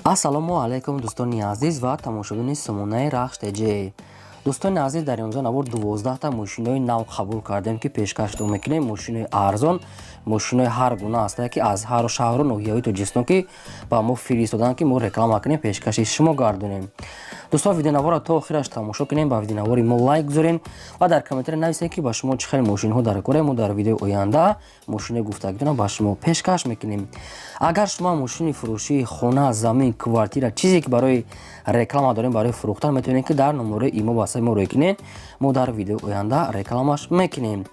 Ассалому алайкум, дӯстони азиз ва тамошобини сомонаи Рахш ТЖ. Дӯстони азиз, дар имрӯза навор 12та мошинои нав қабул кардем, ки пешкаштон мекунем. Мошинои арзон, мошинои ҳар гуна ҳастае, ки аз ҳар шаҳру ноҳияҳои Тоҷикистон ки ба мо фиристоданд, ки мо реклама кунем, пешкаши шумо гардонем. Дӯстон, видеонаворро то охираш тамошо кунем, ба видеонавори мо лайк гузорем ва дар комментария нависем, ки ба шумо чӣ хел мошинҳо дар кора. Мо дар видеои оянда мошинои гуфтагитонро ба шумо пешкаш мекунем. Агар шумо мошини фурӯшии хона, замин, квартира, чизе ки барои реклама дорем, барои фурӯхтан, метавонед, ки дар номерои имо васаи мо рӯй кунед. Мо дар видеои оянда рекламаш мекунем.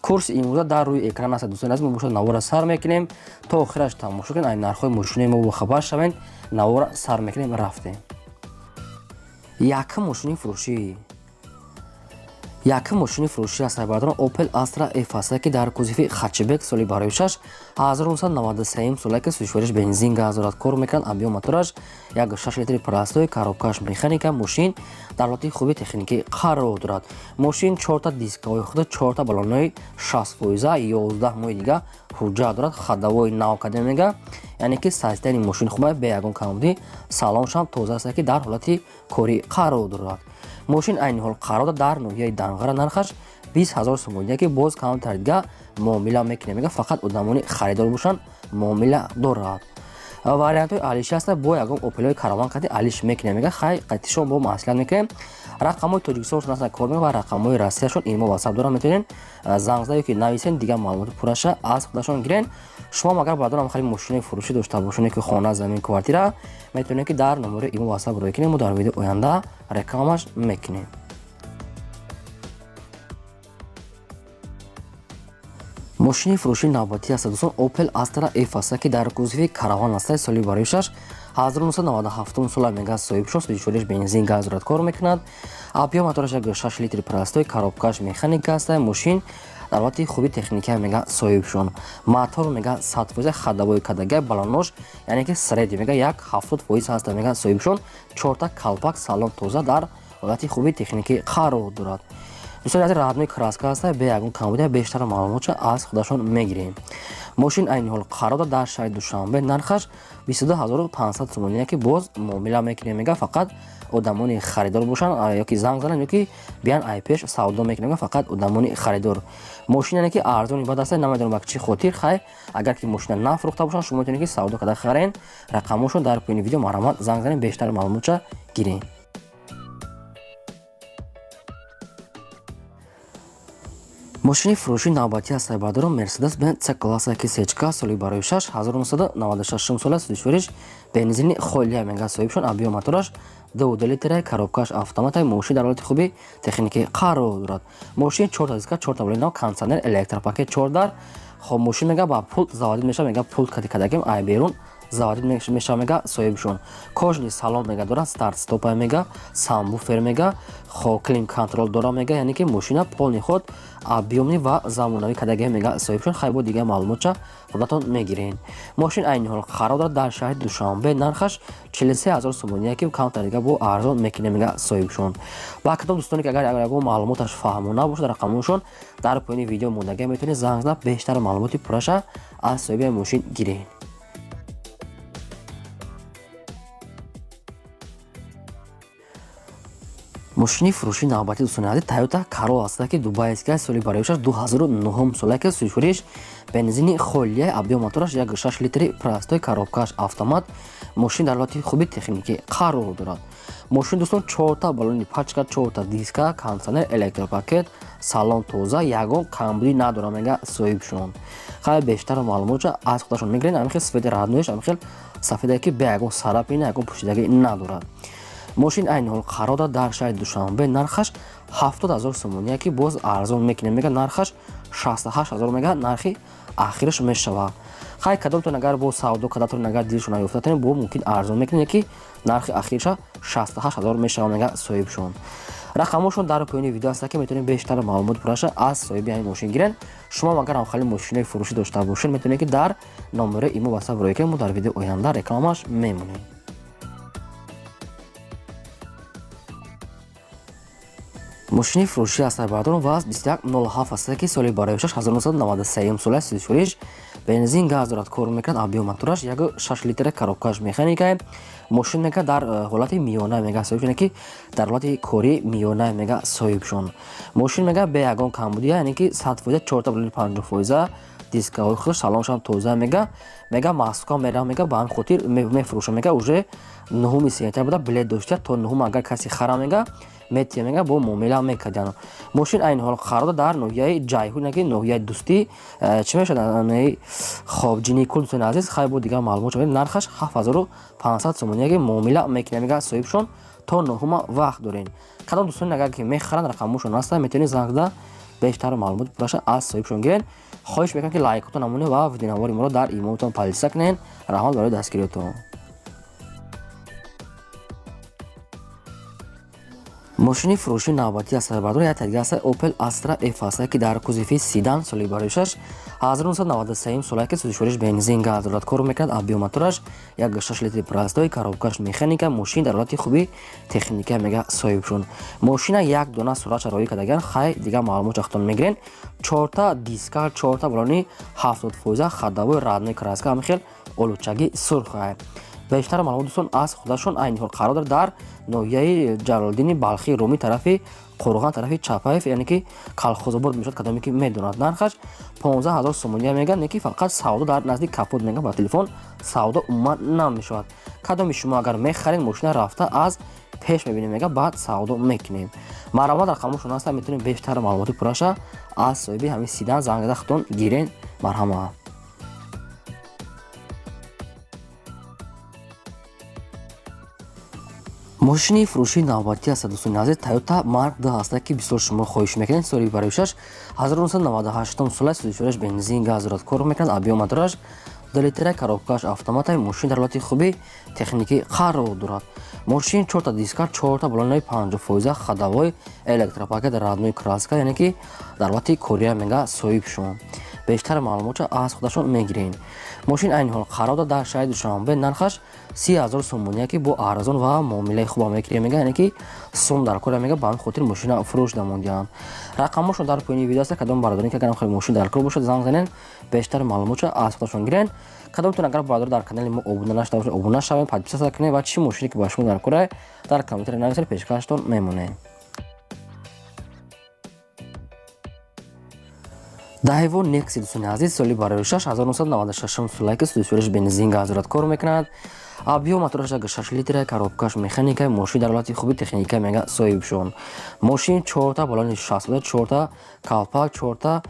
Курси имрӯза дар рӯи экран аст. Дӯстони азиз, мо бошад навора сар мекунем, то охираш тамошо кунед, ай нархҳои мошинои мо бохабар шавед. Навора сар мекунем, рафтем. Якум мошини фурӯшӣ, якум мошини фурӯшӣ аст, бародарон, Opel Astra F аст, ки дар кузови хэтчбек, соли барои 6 1993 сола, ки сӯзишвориш бензин, газ дорад, кор мекунад. Объём мотораш 1,6 литри простой, коробкаш механика. Мошин дар ҳолати хуби техникӣ қарор дорад. Мошин чорта дискаҳои худа, чорта баллонои 60 фоиза, 11 моҳи дига ҳуҷҷат дорад, ходовой нав карда мега, яъне ки состояние мошин хуба, бе ягон камбудӣ, салоншам тоза аст, ки дар ҳолати корӣ қарор дорад. Мошин айни ҳол қарор дорад дар ноҳияи Данғара, нархаш 20 000 сомонӣ, ки боз камтар дига муомила мекунем. Мега, фақат одамони харидор бошанд, муомила дорад. Вариантҳои алиши аста, бо ягон Опелҳои Караван қати алиш мекунем. Мега, хай, қатишон бо маслиҳат мекунем. Рақамҳои Тоҷикистоншон аста кор мекунад ва рақамҳои Россияшон имо ватсап дорад. Метавонед занг зада ёки нависен, дигар маълумоти пурраша аз худашон гирен. Шумо агар, бародарам, хеле мошинои фурӯшӣ дошта бошед, ки хона, замин, квартира, метавонед, ки дар номери имо ватсап рӯй кунем. Мо дар видеои оянда рекламаш мекунем. Мошини фурӯшии навбатӣ аст, дӯстон, Opel Astra F аст, ки дар кузови Караван аст, соли барои 6 1997 сола мега соҳиб шуд. Сӯзишвориш бензин, газ дорад, кор мекунад. Объём мотораш 1,6 литри простой, коробкаш механика аст. Мошин дар ҳолати хуби техникия мега соҳибшон. Мотор мега 100 фоиза, ходовой кадага, балонош яъне ки средний мега як 70 фоиз ҳаста мега соҳибшон. Чорта калпак, салон тоза, дар ҳолати хуби техникӣ қарор дорад. Дӯстони азиз, родной краска аста, бе ягон камбудия. Бештар маълумотша аз худашон мегирем. Мошин айни ҳол қарор дорад дар шаҳри Душанбе, нархаш 22 500 сомонӣ, ки боз муомила мекунем. Мега, фақат одамони харидор бошанд, ёки занг зананд, ёки биян ай пеш савдо мекунем. Фақат одамони харидор. Мошин яъне ки арзони бад аста, намедонам ба чӣ хотир. Хай, агар ки мошина нафурӯхта бошанд, шумо метавонед, ки савдо карда харен. Рақамҳошон дар поёни видео, марҳамат, занг занед, бештар маълумотша гирем. Мошини фурӯшии навбатӣ аст, бародарон, Мерседес Бенз С класса, ки сечка, соли барои 6 1996 сола, сӯзишвориш бензини холия мега соҳибшон. Объём мотораш 2,2 литра, коробкаш автомата. Мошин дар ҳолати хуби техникӣ қарор дорад. Мошин чорта диска, чорта балони нав, кондитсионер, электропакет, чордар. Хоб, мошин мега ба пулт заводить мешавад. Мега, пулт кати кадагим, ай берун заводить мешавад. Мега, соҳибшон кожаный салон мега дорад, старт стопа мега, сабвуфер мега, хо климат контроль дора. Мега, яъне ки мошина полный ход, объёмный ва замонавӣ кадаги мега соҳибшон. Хай, бо дигар маълумотча худатон мегирен. Мошин айни ҳол қарор дорад дар шаҳри Душанбе, нархаш 43 000 сомонӣ, ки камтар дига бо арзон мекунем мега соҳибшон. Ба кадом дӯстоне ки агар ягон маълумоташ фаҳмо набошад, рақамҳошон дар поёни видео мондага, метавонед занг зада, бештар маълумоти пурраша аз соҳиби мошин гирен. Мошини фурӯшии навбатӣ, дӯстони азиз, Тойота Королла аст, ки дубайская, соли бароишаш 2009 сола, ки сӯзишвориш бензини холия, объём мотораш 1,6 литри простой, коробкаш автомат. Мошин дар ҳолати хуби техникӣ қарор дорад. Мошин, дӯстон, чорта балони пачка, чорта диска, кондитсионер, электропакет, салон тоза, ягон камбудӣ надорад мега соҳибшон. Хай, бештар маълумотша аз худашон мегирен. Ҳамин хел цвети родноиш, ҳамин хел сафедае, ки бе ягон царапина, ягон пӯшидагӣ надорад. Мошин айни ҳол қарор дорад дар шаҳри Душанбе, нархаш 70 000 сомоние, ки боз арзон мекунем. Мега, нархаш 68 000 мега нархи ахираш мешавад. Хай, кадомтон агар бо савдо кадатон, агар дилшон наёфтатон, бо мумкин арзон мекунем, ки нархи ахирша 68 000 мешавад мега соҳибшон. Рақамҳошон дар поёни видео аст, ки метавонед бештар маълумот пурраша аз соҳиби ҳамин мошин гирен. Шумо агар ҳамхели мошинои фурӯшӣ дошта бошед, метавонед, ки дар номерои имо ватсап рӯй кунед. Мо дар видеои оянда рекламаш мемонем. Мошини фурӯшӣ аст, бародарон, ВАЗ 2107 аст, ки соли барои 6 1993 сола, сӯзишвориш Бензин, газ дорад, кор мекунад. Объём мотораш 1,6 литра, коробкаш механика. Мошин мега дар ҳолати миёна мега соҳибшон, ки дар ҳолати кори миёна мега соҳибшон. Мошин мега бе ягон камбудия, яъне ки 100%, чорта балони 50%, дискаҳои худаш, салоншам тоза мега. Мега Москва мерам мега, ба ҳамин хотир мефурӯшам мега. Уже 9 сентябр буда билет доштия, то 9-ум агар касе хара мега, метия мега, бо муомила мекардиан. Мошин айни ҳол қарор дар ноҳияи Ҷайҳун, ки ноҳияи Дӯстӣ чӣ мешавад, хоб Ҷиникул. Дӯстони азиз, хай, бо дигар маълумот шавед. Нархаш 7500 сомонӣ, ки муомила мекунад мега соҳибшон, то 9-ума вақт дорем. Кадом дӯстони агар ки мехаранд, рақамошон ҳаста, метавонед занг зада бештар маълумот пурраша аз соҳибшон гирен. Хоҳиш мекунам, ки лайкотон намонед ва видеонавори моро дар имоматон подписаться кунед. Раҳмат барои дастгириётон. Мошини фурӯшии навбатӣ аст, бардор, як дига аст, Opel Astra F аст, ки дар кузови седан, соли барои 6, 1993 солае, ки сӯзишвориш бензин, газ дорад, кор мекунад. Объём мотораш 1,6 литри простой, коробкаш механика. Мошин дар ҳолати хуби техника мега соҳибшон. Мошина як дона суратша роӣ кардаган, хай, дигар маълумот чахтон мегирен. Чорта диска, чорта балони 70%, ходовой родной краска, ҳамин хел олучаги сурха. Бештар маълумот, дӯстон, аз худашон. Айни ҳол қарор дорад дар ноҳияи Ҷалолиддини Балхӣ, Румӣ, тарафи Қурған, тарафи Чапаев, яъне ки Калхозобод мешавад, кадоме ки медонад. Нархаш 15 000 сомония мегӯяд, не ки фақат савдо дар назди капот мегӯяд, ба телефон савдо умуман намешавад. Кадоми шумо агар мехаред, мошина рафта аз пеш мебинем мега, баъд савдо мекунем. Марҳамат, рақамошон ҳаста, метавонем бештар маълумоти пурраша аз соҳиби ҳамин седан занг зада худтон гирен. Марҳамат. Мошини фурӯшии навбатӣ аст, дӯстони азиз, Toyota Mark 2 ҳаста, ки бисёр шумо хоҳиш мекунед. Соли барои 6, 1998 сола, сӯзишвораш бензин, газ дорад, кор мекунад. Объём мотораш 2 литра, коробкаш автомата. Мошин дар ҳолати хуби техникӣ қарор дорад. Мошин чорта диска, чорта балонаи 50%, ходовой, электропакет, родной краска, яъне ки дар ҳолати кория мега соҳиб шумо. Бештар маълумотша аз худашон мегирем. Мошин айни ҳол қарор дорад дар шаҳри Душанбе, нархаш 30 000 сомония, ки бо арзон ва муомилаи хуба мекунем мега, яъне ки сум дар кора мега, ба ҳамин хотир мошина фурӯш намондиҳанд. Рақамошон дар поёни видео аст. Кадом бародарин ки агарам хеле мошин дар кор бошад, занг занен, бештар маълумотша аз худашон гирен. Кадомтон агар бародар дар канали мо обуна нашуда бошед, обуна шавед, подписаться кунед ва чӣ мошине ки ба шумо дар кора, дар комментария нависед, пешкаштон мемонем. Daewoo Nexia, дӯстони азиз, соли барои 6, 1996 солае, ки сӯзишвориш бензин, газ дорад, кор мекунад. Объём мотораш 6 литра, коробкаш механика. Мошин дар ҳолати хуби техника мега соҳибшон. Мошин чорта балони 60 буда, чорта калпак, чорта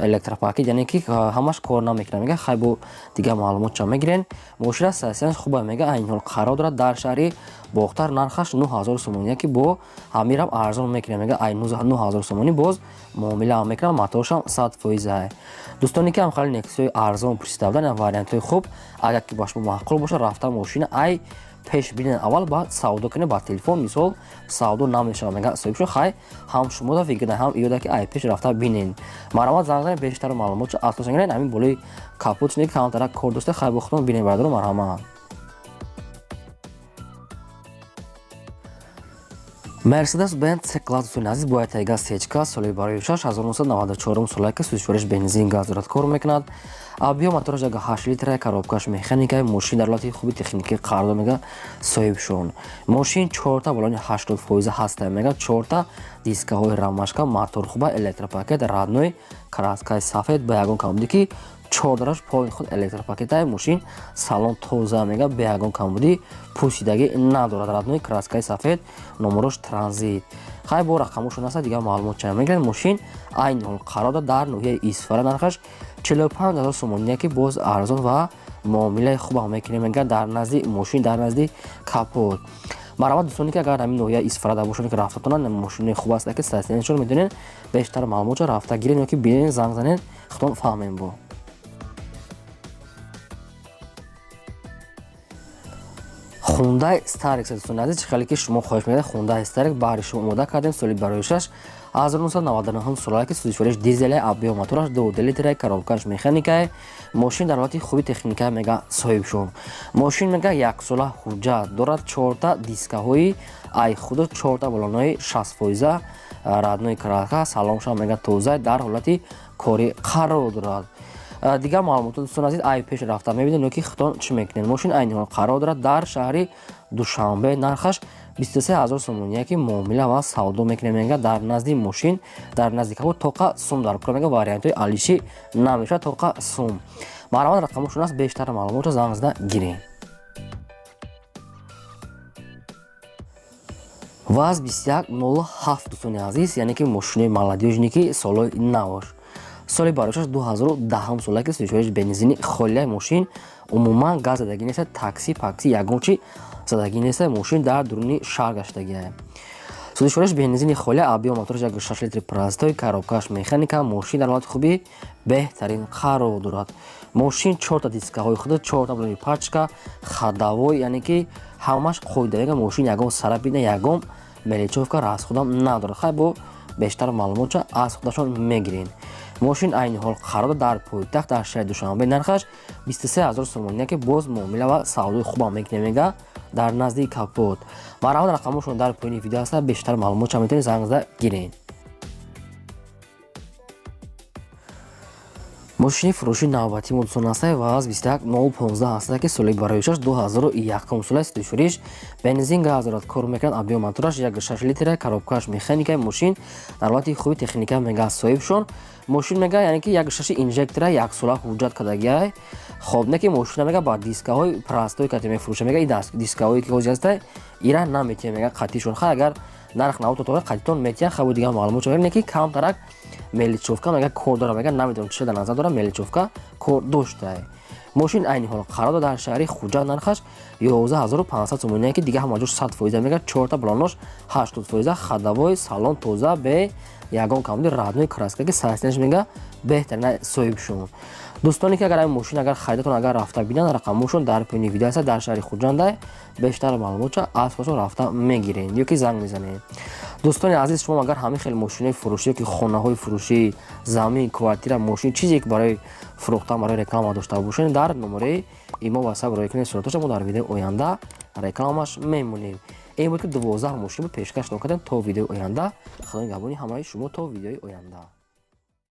электропакет, яъне ки ҳамаш кор намекунад мега, хай, бо дигар маълумотча мегирен. Мошина состоянияш хуба мега. Айни ҳол қарор дорад дар шаҳри Бохтар, нархаш 9000 сомонӣ, ки бо ҳамирам арзон мекунад мега, ай 9000 сомонӣ боз муомила мекунад. Моторшам 100%. Дӯстоне ки ҳам хеле Нексиҳои арзон пурсида буданд, вариантҳои хуб, агар ки ба шумо маъқул бошад, рафта мошина ай пеш бинед аввал, баъд савдо кунед. Ба телефон мисол савдо намешавад мега соҳибшо. Хай, ҳам шумода выгодно, ҳам иёда, ки ай пеш рафта бинед. Марҳамат, занг занед, бештар маълумотшо аз гиред. Ҳамин болои капот ки камтара кор дошта, хай, бо худтон бинед, бародаро. Марҳамат. Мерседес Бенц C класс, дӯстони азиз, бояд тайга сечка, соли барои 6, 1994 солае, ки сӯзишвориш бензин, газ дорад, кор мекунад. Объём мотораш 8 литра, коробкаш механика. Мошин дар ҳолати хуби техникӣ қарор мега соҳибшон. Мошин чорта балони 80% ҳаста мега, чорта дискаҳои рамашка, мотор хуба, электропакет, родной краскаи сафед, ба ягон камбудӣ, ки чордараш пои худ электропакетаи. Мошин салон тоза мега, бе ягон камбудӣ, пӯсидагӣ надорад, родной краскаи сафед, номерош транзит. Хай, бо рақамошон аста, дигар маълумот ча мегиред. Мошин айни ҳол қарор дорад дар ноҳияи Исфара, нархаш 45 000 сомоние, ки боз арзон ва муомилаи хубам мекунем мега, дар назди мошин, дар назди капот. Марҳамат, дӯстоне ки агар ҳамин ноҳияи Исфарада бошанд, ки рафтатонанд, мошини хуб аст, ки состояниешон медонед, бештар маълумотшо рафта гиред ё ки бинед, занг занед, худтон фаҳмем. Бо Хундай Старекс, дӯстони азиз, чӣ хеле ки шумо хоҳиш мекардед, Хундай Старекс баҳри шумо омода кардем. Соли барои 6, 1999 солае, ки сӯзишвориш дизеле, объём мотораш 2 литра, коробкаш механикае. Мошин дар ҳолати хуби техника мега соҳибшон. Мошин мега яксола ҳуҷҷат дорад, чорта дискаҳои ай худо, чорта балонои 60%, родной краска, салоншам мега тоза, дар ҳолати корӣ қарор дорад. Дигар маълумотро, дӯстон азиз, ай пеш рафта мебинем, ки худтон чӣ мекунед. Мошин айни ҳол қарор дорад дар шаҳри Душанбе, нархаш 23 ҳазор сомония, ки муомила ва савдо мекунем. Мега, дар назди мошин, дар назди капот тоқа сум дар кор, мега, вариантҳои алишӣ намешавад, тоқа сум. Марҳамат, рақамошон аст, бештар маълумотро занг зада гирем. ВАЗ 2107, дӯстони азиз, яъне ки мошинои молодёжный, ки солҳои навош, соли барошаш 2010 сола, ки сӯзишвориш бензини холия. Мошин умуман газ задагӣ неста, такси пакси ягон чи задагӣ неста, мошин дар дуруни шаҳр гаштагия. Сӯзишвориш бензини холия, объём мотораш 1,6 литри простой, коробкаш механика. Мошин дар ҳолати хуби беҳтарин қарор дорад. Мошин чорта дискаҳои худа, чорта блони пачка, ходовой, яъне ки ҳамаш қоидавега. Мошин ягон царапина, ягон мелочёвка расходам надорад. Хай, бо бештар маълумотча аз худашон мегирем. Мошин айни ҳол қарор дар пойтахт, дар шаҳри Душанбе, нархаш 23 ҳазор сомония, ки боз муомила ва савдои хубам мекунем, мега, дар назди капот. Марҳамат, рақамошон дар поёни видео ҳаста, бештар маълумотча метавонед занг зада гиред. Мошини фурӯши навбатии мо, дӯстон, ҳастае ВАЗ 21015 ҳастае, ки соли бароишаш 2001 сола, сӯзишвориш бензин, газ дорад, кор мекунад. Объём мотораш 1,6 литра, коробкааш механика. Мошин дар ҳолати хуби техника, мега соҳибшон. Мошин, мега, яъне ки 1,6 инжектора, яксола ҳуҷҷат кардагиай. Хоб, не ки мошина, мега, ба дискаҳои простой кати мефурӯша. Мега, и дискаҳое ки ҳозир ҳастае, ира наметиҳа, мега, қатишон. Хай, агар нарх навото тоға қатитон метиҳа. Хабу дигар маълумот не ки камтарак мелочёвка, мега, кор дора. Мега, намедонам чӣ дар назар дора, мелочёвка кор доштае. Мошин айни ҳол қарор дар шаҳри Хуҷанд, нархаш 11500 сомония, ки дига ҳама ҷош 100%, мега, чорта балонош 80%, ходовой, салон тоза, бе ягон камбуди, родной краска, ки сарсинаш, мега, беҳтарина соҳибшон. Дӯстоне ки агар ин мошин агар харидатон, агар рафта бинанд, рақамошон дар поёни видео аст, дар шаҳри Хуҷанда, бештар маълумотча аз худшон рафта мегиред ё ки занг мезанед. Дӯстони азиз, шумо агар ҳамин хел мошинои фурӯшӣ ё ки хонаҳои фурӯшӣ, замин, квартира, мошин, чизе ки барои фурӯхтан, барои реклама дошта бошед, дар номераи имо ватсап роя кунед сураташа, мо дар видеои оянда рекламаш мемонем. Ин буд ки 12 мошин буд пешкаш кардем. То видеои оянда, худо нигаҳбони ҳамаи шумо, то видеои оянда.